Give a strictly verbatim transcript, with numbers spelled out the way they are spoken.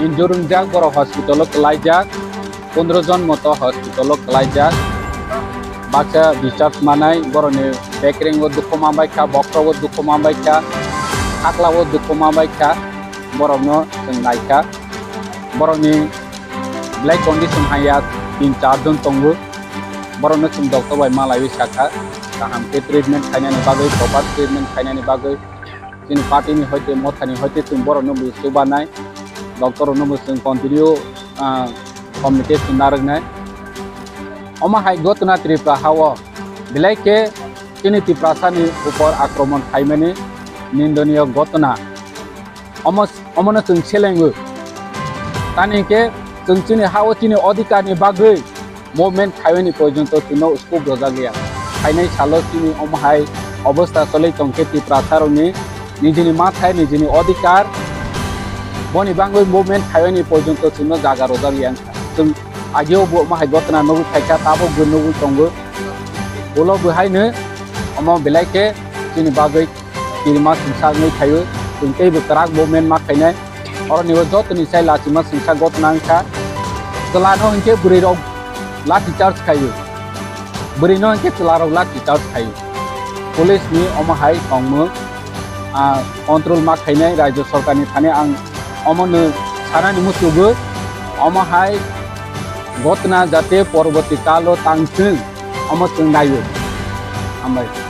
Injure wngjak, borok hospital o kwlaijak, pondro jon moto hospital o kwlaijak. Baksa discharge manai, borokni bekreng o dukhu manbaikha, bokhorok o dukhu manbaikha, sakla o dukhu manbaikha, borokno chwng naikha. Borokni belai condition haiya, tin char jon tongo. Borokno chwng doctor bai malaiwi sakha, kaham khe treatment khainani bagwi, proper treatment khainani bagwi. Chini party ni hoite, motha ni hoite chwng borokno bo chubanai, doctor rokno bo chwng continue, ah, communication narwknai. Omo hai gotna Tripura hao belai khe chini Tiprasa ni upor akromon khaimani nindoniyo gotna. Omo, omono chwng selengo. Tani hwnkhe chwng chini hao chini odhikar ni bagwi movement khaiwini porjonto chwngno scope rwjak liya. Phainai salo chini omo hai obostha choli tongkhe Tiprasa rokni nijini mathai nijini odhikar boni bagwi movement khaiwini porjonto chwngno jaga rwjak liya wngkha. Chwng ageo bo omo hai gotna nugwi phaikha, tabok bo nugwi tongo. Ulo bo haino omo belai khe chini bagwi kirima singsa wngwi phaio, chwng teibo kwrak movement ma khainai. Oroni o jotoni sai lachima singsa gotna wngkha. Chwlano hinkhe bwrwi rok lathi charge khaio, bwrwino hinkhe chwla rok lathi charge khaio. Police ni omo hai tongmung, ah, control ma khainai rajyo sorkar ni thani ang omono sanani muchugo. Omo hai gotna jate poroboti kalo tangthwng, omo chwng naio. Hambai.